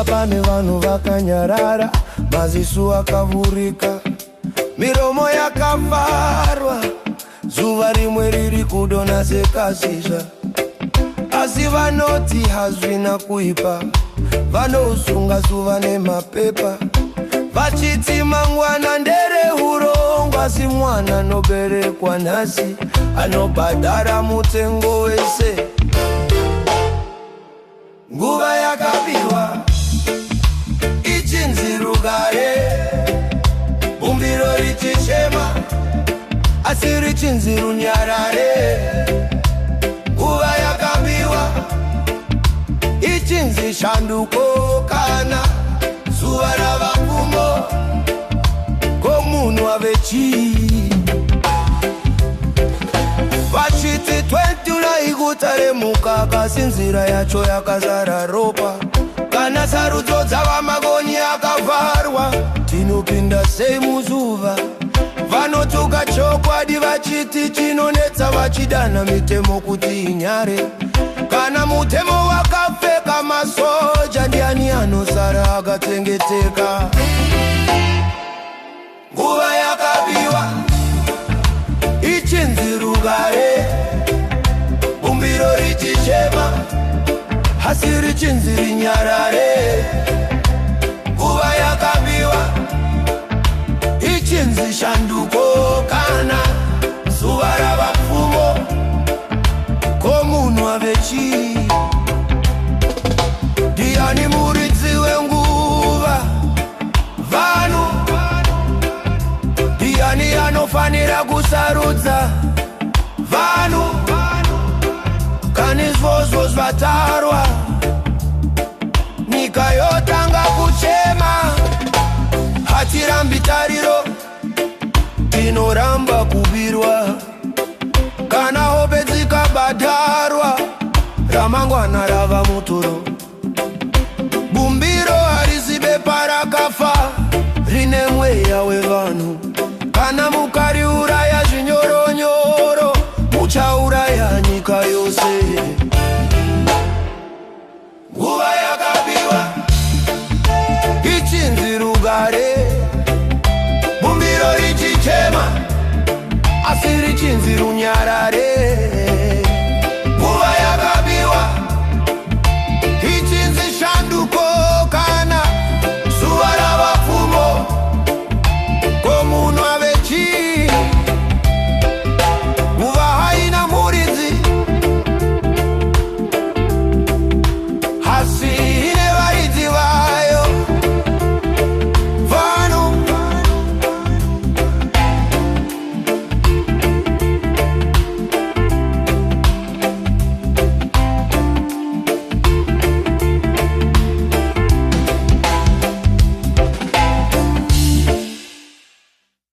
zuva pane vanhu vakanyarara, maziso akavhurika, miromo yakavharwa. Zuva rimwe riri kudonha sekashizha, asi vanoti hazvina kuipa. Vanosunga zuva nemapepa vachiti mangwana nderehurongwa, asi mwana anoberekwa nhasi anobhadhara mutengo wese. Nguva yakabiwa ichinzi rugare, bumbiro richichema asi richinzi runyarare. Nguva yakabiwa ichinzi shanduko, kana zuva rava pfumo, ko munhu ave chii? Vachiti 29 iguta remukaka, asi nzira yacho yakazara ropa. Kana sarudzo dzava magonhi akavharwa, tinopinda sei muzuva? Vanotuka chokwadi vachiti chinonetsa, vachidana mitemo kuti inyare. Kana mutemo wakapfeka masoja, ndiani anosara akachengeteka? Nguva yakabiwa ichinzi rugare, bumbiro richichema asi richinzi rinyarare. Nguva yakabiwa ichinzi shanduko, kana zuva rava pfumo, ko munhu ave chii? Ndiani muridzi wenguva? Vanhu. Ndiani anofanira kusarudza? Vanhu. Kana izvozvo zvatarwa, nyika yotanga kuchema. Hatirambi tariro, tinoramba kubirwa. Kana hope dzikabhadharwa, ramangwana rava mutoro. Bumbiro harisi bepa rakafa, rine mweya wevanhu. Kana mukariuraya zvinyoronyoro, muchauraya nyika yose. Nguva yakabiwa ichinzi rugare, bumbiro richichema asi richinzi runyarare.